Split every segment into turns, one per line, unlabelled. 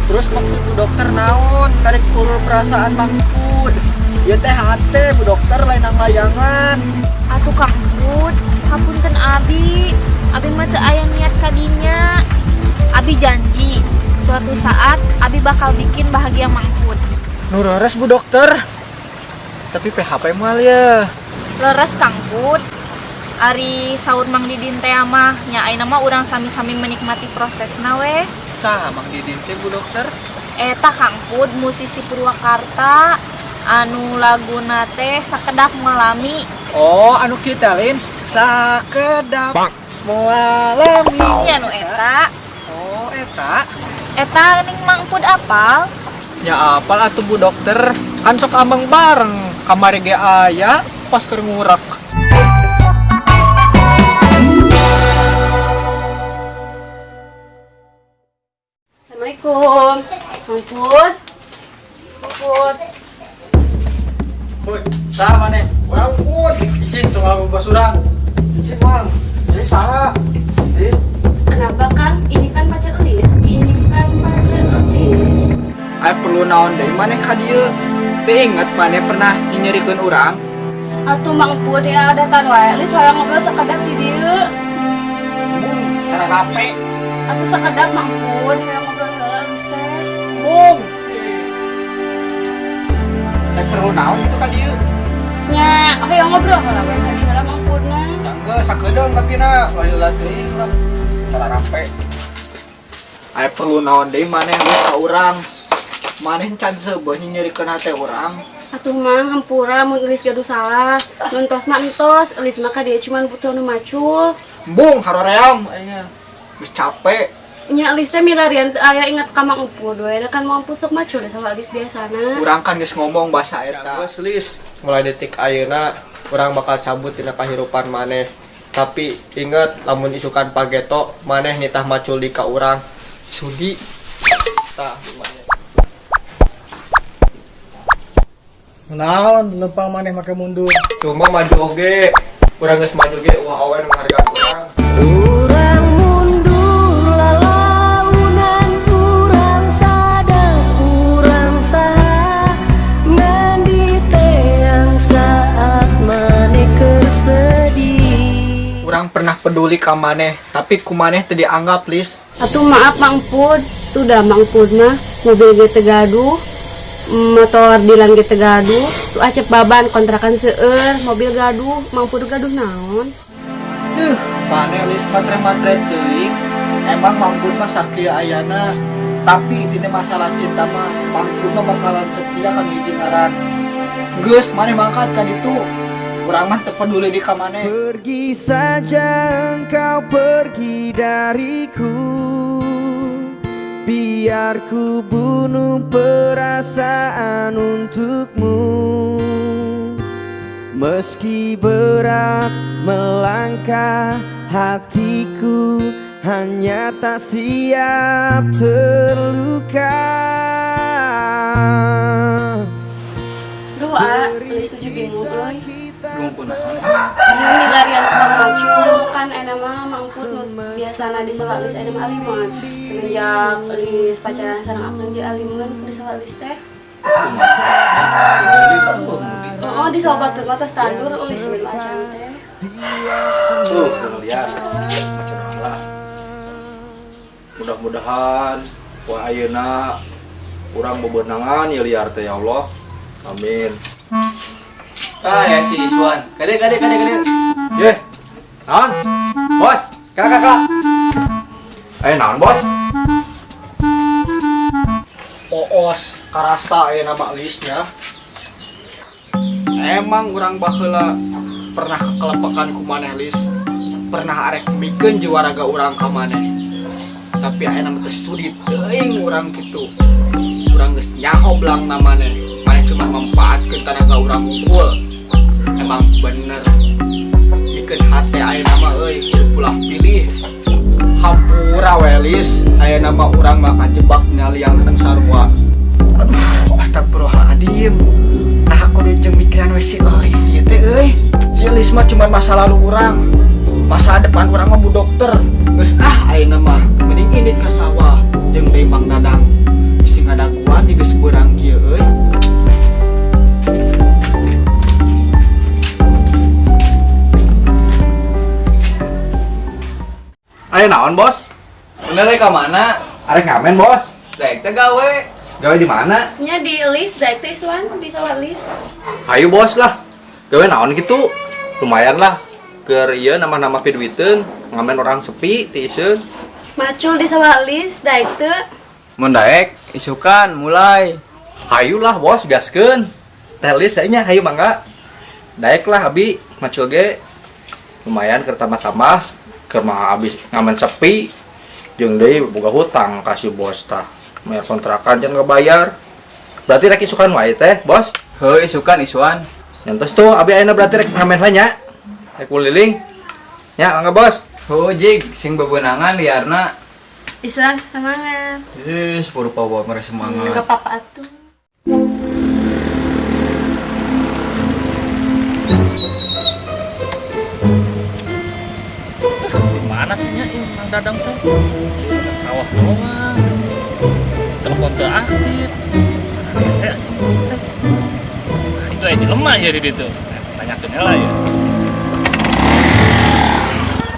Terus maksud Bu Dokter naon tarik ulur perasaan Mang Pud? Ieu teh hate Bu Dokter lain layangan.
Atuh Kang Pud, hapunten abi. Abi mah teu aya niat kadinya. Abi janji, suatu saat abi bakal bikin bahagia Mang Pud.
Nu leres Bu Dokter. Tapi PHP moal ya.
Leres Kang Pud. Ari saur Mang Didin teh mah nya ayeuna mah urang sami-sami menikmati prosesna we.
Saha Mang Didin teh Bu Dokter?
Eta Kang Pud musisi Purwakarta anu laguna teh Sakedap Moal Lami.
Oh, anu kita lain sakedap moal lami.
Iya nu eta.
Oh, eta.
Eta ning Mang Pud apal?
Ya apal atuh Bu Dokter. Kan sok ameng bareng kamari ge aya pas keur ngurek.
Assalamualaikum. Mang Pud. Mang Pud.
Pud, saha maneh?
Urang Pud.
Izin tong aku basurang.
Izin Mang. Jadi saha? Lis.
Kenapa Kang? Ini kan pacar Elis. Ini kan pacar Elis.
Aya perlu naon deui maneh ka dieu? Teu inget maneh pernah nyerikeun urang?
Atuh Mang Pud ya datan wae. Elis hoyong ngobrol sakedap di dieu.
Bung, cara rape.
Atuh sakedap Mang Pud hoyong ngobrol heula Elis teh.
Bung. Rek perlu naon gitu ka dieu?
Nya, hoyong ngobrol heula we tadi heula Mang Pudna.
Da geus sakedeung tapi na heula teuing lah. Cara rape. Aya perlu naon deui maneh geus ka urang. Maneh can seubeuh nyerikeun hate urang.
Atuh Mang hampura mun Elis gaduh salah. Nu entos mah entos, Elis mah ka dieu cuman butuh nu macul.
Embung haroream aing. Geus capek.
Nya Elis teh milarian teu aya ingat ka Mang Pud we, da kan Mang Pud sok macul deh sama Elis biasana.
Urang kan geus ngomong bahasa eta. Geus Lis, mulai detik ayeuna urang bakal cabut tina kahirupan maneh. Tapi inget lamun isukan pageto maneh nitah macul di ka urang. Sudi. Tah maneh.
Naon lempang maneh make mundur.
Cuma maju oge, urang geus maju ge wah awe nu ngahargaan urang.
Urang mundur lalaunan, urang sadar urang saha ngan diteang saat maneh keur sedih.
Urang pernah peduli ka maneh, tapi ku maneh teu dianggap Lis.
Atuh maaf Mang Pud, tuh dah Mang Pud mah mobil ge teu gaduh, motor Dilan ge teu gaduh, tuh acep baban kontrakan seueur, mobil gaduh, Mang Pud gaduh naon?
Duh, maneh Lis matre-matre teuing. Emang Mang Pud mah sakieu ayana, tapi dina masalah cinta mah Mang Pud mah bakalan setia kan hiji ngaran. Geus maneh mangkat ka ditu. Urang mah teu peduli di ka maneh.
Pergi saja engkau pergi dariku, biar ku bunuh perasaan untukmu. Meski berat melangkah hatiku, hanya tak siap terluka.
Duh, ah, Elis tuh bingung euy.
Bingung kunaon?
Ini milarian tukang macul kan enak mah Mang Pud nu biasana di sawah Elis enak mah alimun. Semenjak Elis pacaran sareng Akang di alimun di sawah Elis teh. Oh, di sawah batur mah tos tandur Elis minum acan teh.
Tuh, lihat macam lah. Mudah-mudahan wah ayeuna urang bebenangan ya liar teh ya Allah. Amin.
Ah ya si Iswan. Kade kade kade kade.
Ye. Naon? Bos, kakak kakak. Eh naon bos?
Oos karasa ya nama Lisnya. Emang urang baheula pernah kekelepekan ku maneh Lis. Pernah arek mikeun jiwa raga urang ka maneh. Tapi ayeuna mah teu sudi teuing urang kitu. Urang geus nyaho belang na maneh. Maneh cuma mempaatkeun tenaga urang unggul. Emang bener. Mikeun hate ayeuna mah euy kudu pulah pilih. Hampura we Lis, ayeuna mah urang mah kajebak dina liang anu sarua. Aduh, astagfirullahaladzim. Nah aku udah jeung mikiran we si Elis ieu teh euy. Si Elis mah cuma masa lalu urang. Masa depan urang mah Bu Dokter. Geus ah ayeuna mah mending indit ka sawah jeung deui Mang Dadang.
Aya naon, Bos?
Bener rek ka mana?
Arek ngamen, Bos.
Daek teh gawe.
Gawe di mana?
Nya di list daek teh Iswan, di sawah list.
Ayo bos lah. Gawe naon gitu. Lumayan lah. Keur ieu nambah-nambah piduiteun, ngamen orang sepi tiiseun.
Macul di sawah list daek teu.
Mun daek isukan mulai.
Hayu lah bos, gaskeun. Teh lis nya hayu mangga. Daek lah abi macul ge. Lumayan keur tambah-tambah, keur mah abis ngamen sepi. Jeung deui boga hutang ka si bos tah. Bayar kontrakan jangan ngebayar. Berarti rek isukan wae teh, bos.
Heuh isukan Iswan.
Nyantos tuh abi ayeuna berarti rek ngamen lah nya. Rek kuliling. Nya mangga bos.
Heuh jig sing bebenangan liarna.
Iswan semangat.
Ih, rupa bawa mereka semangat.
Enggak apa-apa atuh.
Di mana sih nya ini Mang Dadang teh? Sawah doang. Telepon teu aktif. Mana rese anjing teh. Nah, itu aja lemah ya di ditu. Tanyakeun heula ya.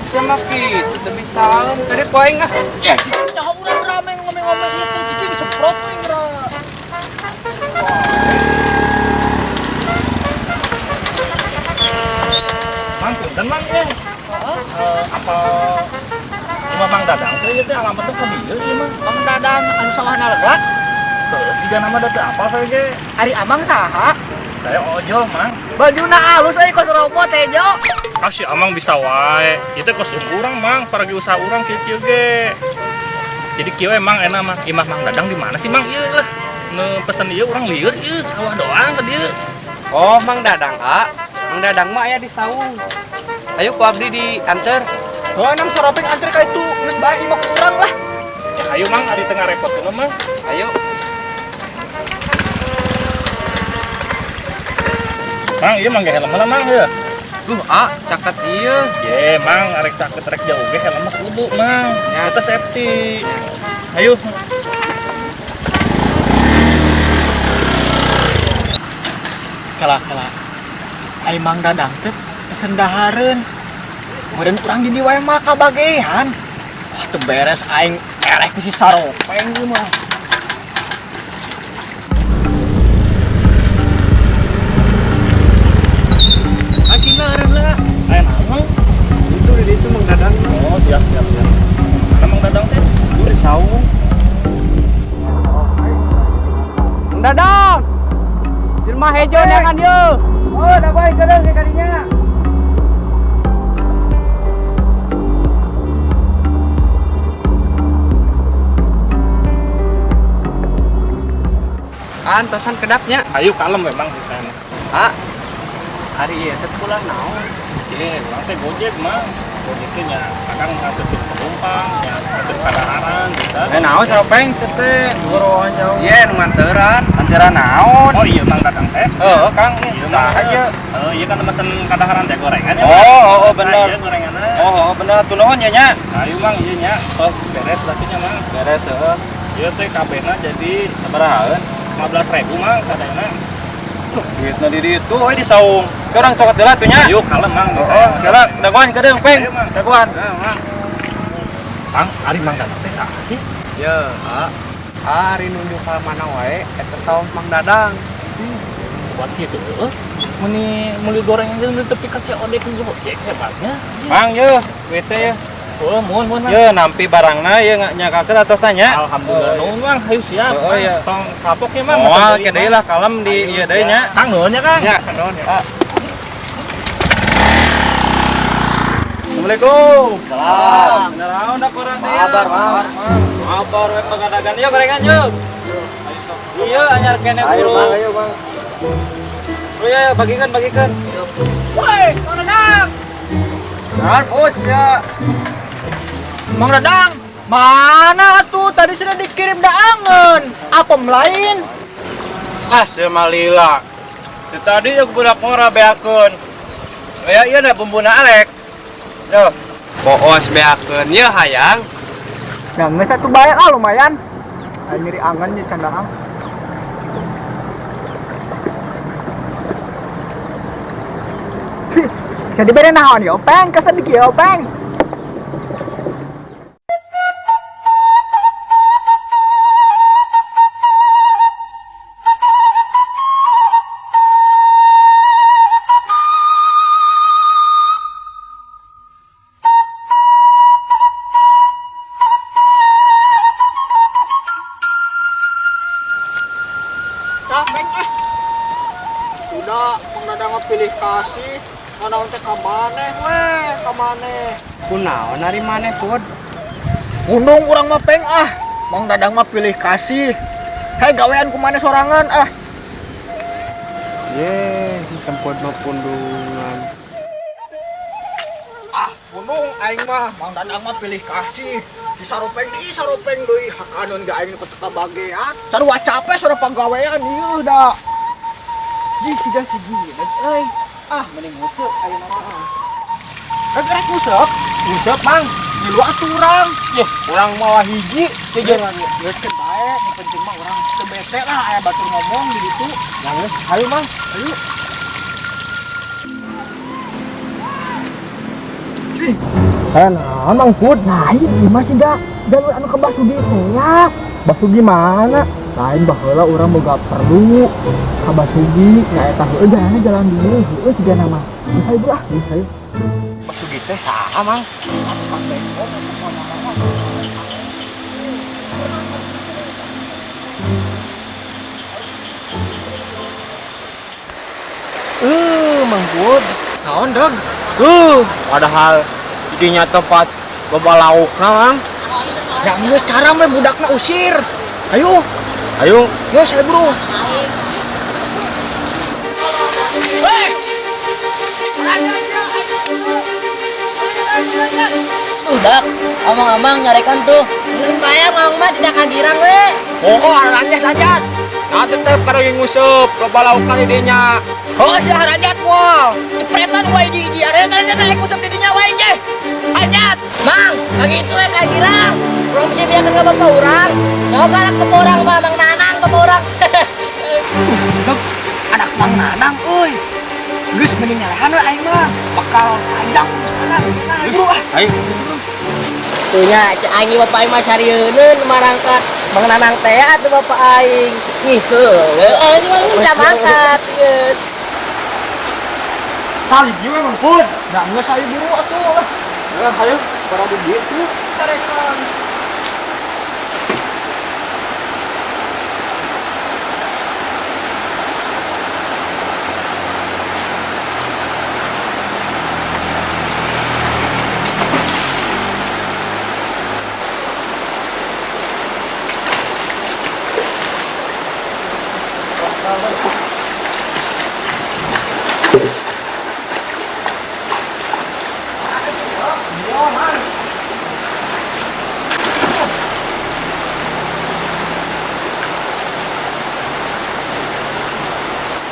Siapa gitu teu bisa tadi poing ah.
Ya, nyaho urang rame ngomong-ngomong gitu, cicing semprot we ngera.
Mang punten Mang eh. Apa imah Mang Dadang teh ieu teh alamatna ka dieu ieu mah.
Mang Dadang anu sawahna lega,
Heuh, siga nama da teu apal saya ge.
ari Amang saha?
Saya ojol Mang.
Bajuna alus euy kos robot tejo.
Ah si Amang bisa wae. Ieu teh kostum urang Mang, paragi usaha urang kieu-kieu ge. Jadi kieu emang enak Mang. Imah Mang Dadang di mana sih Mang? Ieu lah. Nu pesen ieu urang lieur ieu sawah doang ka dieu.
Oh, Mang Dadang, ah. Mang Dadang mah aya di saung. Ayo ku abdi dianter.
Oh, enam soropeng anter ka itu geus bae imah urang lah.
Ya, ayo Mang, ari tengah repot kuno Mang.
Ayo.
Mang, ieu mangga helm heula Mang heuh.
Duh, ah, caket ieu.
Ye, Mang, arek caket rek jauh ge helm mah kudu, Mang.
Ya.
Eta safety. Ayo.
Kala kala. Ai Mang Dadang teh pesen dahareun. Kemudian urang di dieu wae mah kabagean. Wah, teu beres aing eleh ku si saropeng ieu mah.
Akina eureun lah.
Aya naon, Mang?
Itu di ditu Mang Dadang.
Oh, siap, siap, siap. Mana Mang Dadang teh?
Itu di saung. Mang Dadang. Jelema hejo neangan ieu. Oh, da bae kedeung ke kadinya. Antosan kedapnya.
Ayo kalem we, Mang, saya mah.
Ah. Hari ieu teh pulang naon?
Ye, urang teh Gojek, Mang. Gojek teh nya kadang nganteurkeun penumpang, nya nganteurkeun kadaharan gitu.
Eh naon saropeng teh? Goroan jauh. Ye, nu nganteran. Nganteran naon?
Oh iya Mang Dadang teh.
Heeh, Kang.
Iya, Mang.
Saha ieu?
Oh, iya kan mesen kadaharan teh gorengan ya.
Oh,
Mang?
oh, oh,
Nah,
bener.
iya gorenganna.
Oh, oh, bener. Tuh nuhun ya nya.
Ayo Mang, iya nya. Tos beres berarti nya Mang.
Beres heeh.
Ieu teh kabehna jadi
Sabarahaeun?
15.000 Mang sadayana.
Duitna di ditu we di saung. Ke urang cokot heula tuh nya.
Ayo kalem Mang.
Oh, kela dagoan kedeung peng.
Ayo, Mang.
Dagoan.
Nah, Mang. Mang, ari Mang Dadang teh saha sih?
Ya, ari nunjuk ka mana wae eta saung Mang Dadang.
Buat gitu heuh. Meni meuli gorengan ge meuli tepi ka COD ku Gojek hebatnya.
Mang ye, duit teh ye.
Oh, muhun muhun Mang.
Ye nampi barangna ye nyakakeun atos tanya.
Alhamdulillah nuhun Mang, hayu siap.
Oh,
Mang.
iya.
Tong kapok ya Mang.
Moal
Mesen
ke
deui,
deui
Mang.
lah kalem di ieu deui nya.
Kang nuhun ya Kang.
Nya.
Nuhun ya.
Assalamualaikum. Salam. Naon dak urang teh?
Kabar, Mang.
Kabar we pengadagan yeuh gorengan yeuh. Iya anyar kene
Ayo,
buru.
Mang, ayo, Mang.
Oh iya, bagikan bagikan.
Woi, Mang Dadang.
Naon puc ya.
Mang Dadang, mana tuh tadi sudah dikirim daangan. Apa lain?
Ah, semalila. Tadi aku budak ngora beakeun. Ya iya da bumbuna arek. Duh. Poos beakeun ye hayang.
Nah, geus satu bae ah lumayan. Aing nyeri angan di candang. Jadi bere naon yo, peng, kesan di kieu, peng. Ah, peng ah. Udah, Mang Dadang mah pilih kasih. Nanaon teh ka maneh we, ka maneh.
Kunaon ari maneh, Pud?
Undung urang mah peng ah. Mang Dadang mah pilih kasih. Hei gawean ku maneh sorangan ah.
Ye, si Semput mah pundungan.
Ah, pundung aing mah, Mang Dadang mah pilih kasih. Di saropeng di saropeng deui hakaneun ge aing nu teu kabagean. Sarua capek sarua pagawean ieu da. Ji siga sigi euy. Ah, mending nguseup ayeuna mah. Rek rek nguseup?
Nguseup, Mang.
Ngilu atuh urang.
Yeh, urang mawa hiji.
Geus geus keun bae, nu penting mah urang teu bete lah aya batur ngomong di ditu.
Ya geus, hayu, Mang.
Ayo. Cuy.
Aya naon, Mang Pud?
Lain ieu mah siga jalur anu ke Basuki teh ya.
Basuki mana?
Lain baheula urang boga perlu ka Basuki nya eta heueuh jalanna jalan dieu heueuh sigana mah. Geus hayu ah, geus hayu.
Basuki teh saha, Mang? Mang Pud.
Naon, Dog?
Padahal didinya tempat loba laukna, Mang.
Ya geus cara we budakna usir. Ayo.
Ayo.
Geus hayu bro.
Udah, omong-omong nyarekan tuh. Kaya mang mah tidak kagirang we.
Oh, lanjut lanjut. Nah, tetep kada nguseup loba laukna di dinya.
Oh, si harajat moal. Cepretan wae di di area ternyata aing nguseup di dinya wae ge. Lanjut.
Mang, kayak gitu we kagirang. Promosi biar ke bapak urang. Nyawa galak ke orang mah, Mang Nanang ke orang.
Dog, anak Mang Nanang euy. Geus mending nyalehan we aing mah. Bakal panjang urusanna. Ayo bro ah.
Ayo.
Tuh nya, cek aing bapak aing mah sarieun marangkat. Mang Nanang teh atuh bapak aing. Ih, heueuh, aing mah udah mangkat, geus.
Tali dieu we, Mang Pud.
Nah, geus ayo buru atuh.
Ya, ayo.
Para di dieu tuh carekan.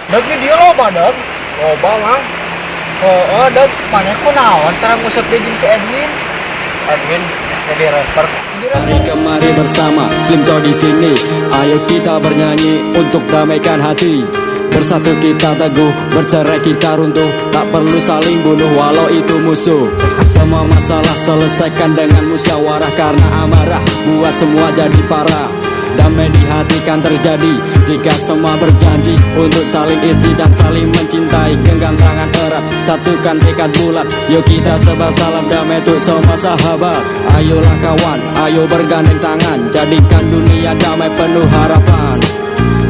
Dog ini dia loba, Dog.
Loba, Mang.
Oh, Dog, maneh kunaon tara nguseup deui jeung si Edwin?
Edwin jadi rapper.
Mari kemari bersama Slim Chow di sini. Ayo kita bernyanyi untuk damaikan hati. Bersatu kita teguh, bercerai kita runtuh. Tak perlu saling bunuh walau itu musuh. Semua masalah selesaikan dengan musyawarah. Karena amarah buat semua jadi parah. Damai di hati kan terjadi jika semua berjanji untuk saling isi dan saling mencintai. Genggam tangan erat, satukan tekad bulat. Yuk kita sebar salam damai untuk semua sahabat. Ayolah kawan, ayo bergandeng tangan. Jadikan dunia damai penuh harapan.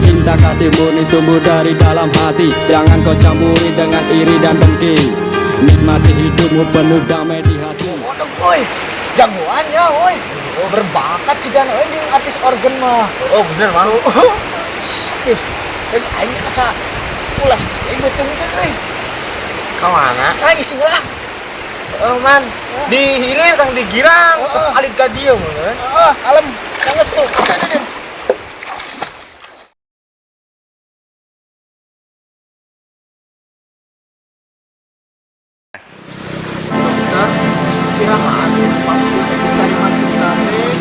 Cinta kasih murni tumbuh dari dalam hati. Jangan kau campuri dengan iri dan dengki. Nikmati hidupmu penuh damai di hati.
Waduh, oi. Jagoan ya, oi. Oh, berbakat sih dan oi jeung artis organ mah.
Oh, bener, Mang.
Ih, dan aing asa ulas kieu beuteung teh euy.
Ka mana?
Ah, ngising lah.
Oh, man. Di hilir tang di girang,
Heeh.
alit ka dieu mun.
Heeh, kalem. Geus tuh. Dokter, kira atuh waktu diterima cinta teh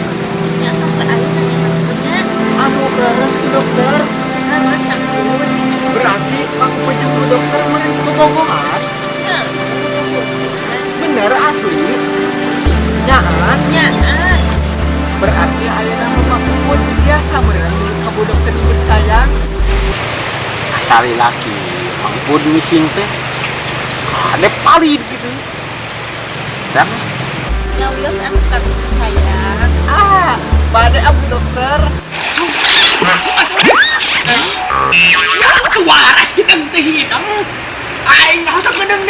Nya tos aing tanya nya.
anu leres tuh dokter.
Leres takut.
Berarti aku penyembuh dokter meureun bobogohan.
Heuh.
Bener asli. Nyaan.
Nyaan.
Berarti ayeuna mah Mang Puput biasa meureun ka bu dokter dipercaya.
Asal laki, Mang Pud mising teh. Ada palid gitu. Dan
Nya wios atuh kami sayang.
Ah, bade abu dokter.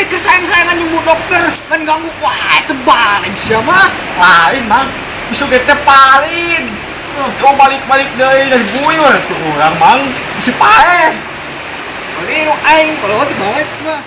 Keur sayang-sayangan jeung Bu Dokter ngan ganggu wah tebalik sia mah.
Lain, Mang. Besok teh paling. Oh, balik-balik deui geus buih mah tuh urang, Mang. Bisi paeh.
Ini nu aing kalau tebalik mah.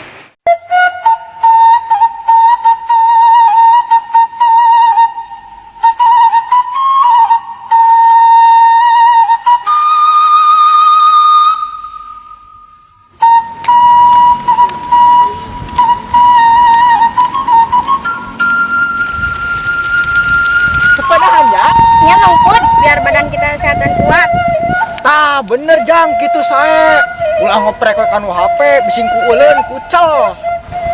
Sepedahan ya?
Nya Mang Put, biar badan kita sehat dan kuat.
Tah bener jang kitu sae. Ulah ngoprek we kanu HP bising ku euleun kucel.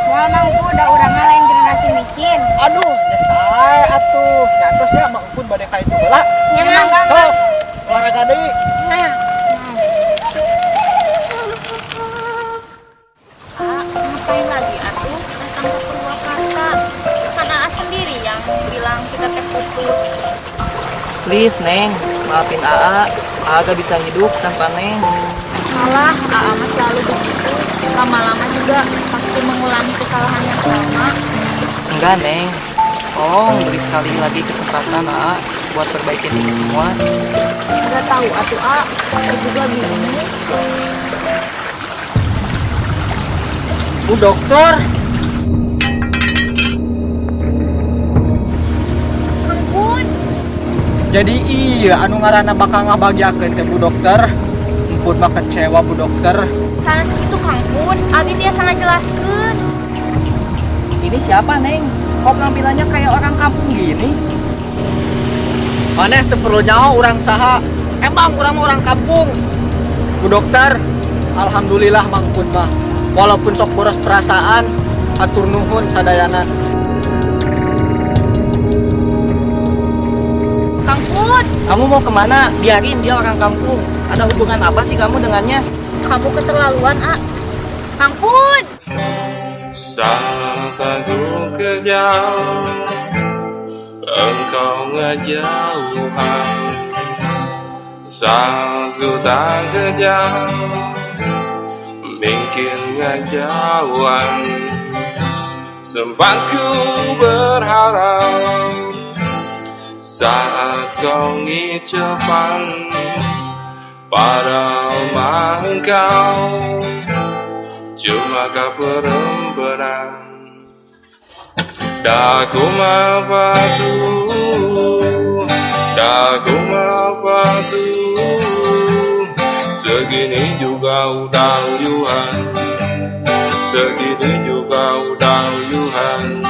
Moal Mang Put, da urang mah lain generasi micin.
Aduh, nya sae atuh. Nyantos nya Mang Put bade ka itu heula.
Nya Mang.
Sok, olahraga deui.
Nah. Ngapain lagi atuh datang ke Purwakarta? Kan Aa sendiri yang bilang kita teh putus.
Please, Neng, maafin Aa. Aa gak bisa hidup tanpa Neng.
Malah Aa mah selalu begitu. Lama-lama juga pasti mengulangi kesalahan yang sama.
Enggak, Neng. Tolong beri sekali lagi kesempatan Aa buat perbaikin ini semua.
Gak tahu atuh A, aku juga bingung.
Bu Dokter,
Kang Pun,
jadi iya anu ngaranna bakal ngabahagiakeun teh Bu Dokter. Empun mah kecewa Bu Dokter.
Sanes kitu Kang Pun, abi tiasa ngajelaskeun.
Ini siapa, Neng? Kok penampilannya kayak orang kampung gini?
Maneh teu perlu nyaho urang saha. Emang urang mah orang kampung. Bu Dokter, alhamdulillah Mang Pun mah. Walaupun sok boros perasaan, atur nuhun sadayana.
Kang Pun,
Kamu mau kemana? Biarin dia orang kampung. Ada hubungan apa sih kamu dengannya?
Kamu keterlaluan, A. Kang Pun.
Saat aku kejar, engkau ngejauhan. Saat ku tak kejar, mungkin ngejauhan. Sempat ku berharap saat kau ngicepan, padahal mah engkau cuma kaperempenan. Daku mapatu, daku mapatu, segini juga udah uyuhan, segini juga udah uyuhan.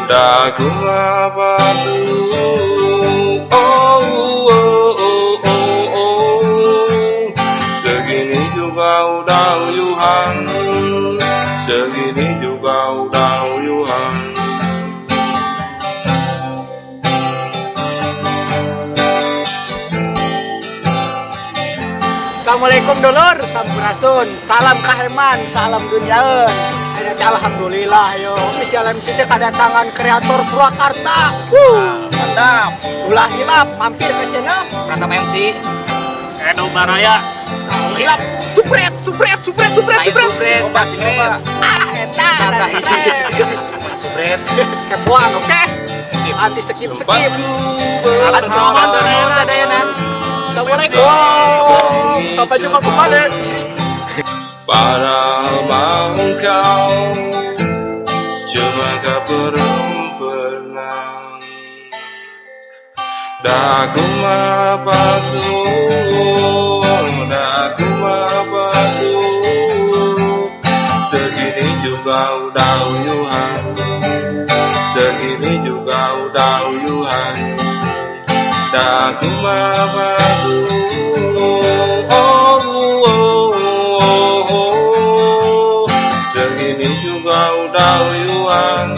Daku mapatu, oh, oh, oh, oh, oh, segini juga udah uyuhan, segini juga udah uyuhan.
Assalamualaikum dulur, sampurasun, salam kaheman, salam duniaeun. Ayeuna teh alhamdulillah yo, Official MC teh kedatangan kreator Purwakarta. Wuh,
mantap.
Ulah hilap mampir ke channel
Pratama MC.
Edo Baraya.
Ulah hilap, subret, subret, subret, subret, subret.
Subret.
Ah, eta.
Subret.
Kepoan, oke? Anti skip skip.
Atur nuhun sadayana.
Assalamualaikum. Sampai jumpa kembali.
Padahal mah engkau cuma kaperempenan. Daku mapatu, daku mapatu, segini juga udah uyuhan, segini juga udah uyuhan. Daku mapatu, oh, oh, oh, oh, oh, segini juga udah uyuhan.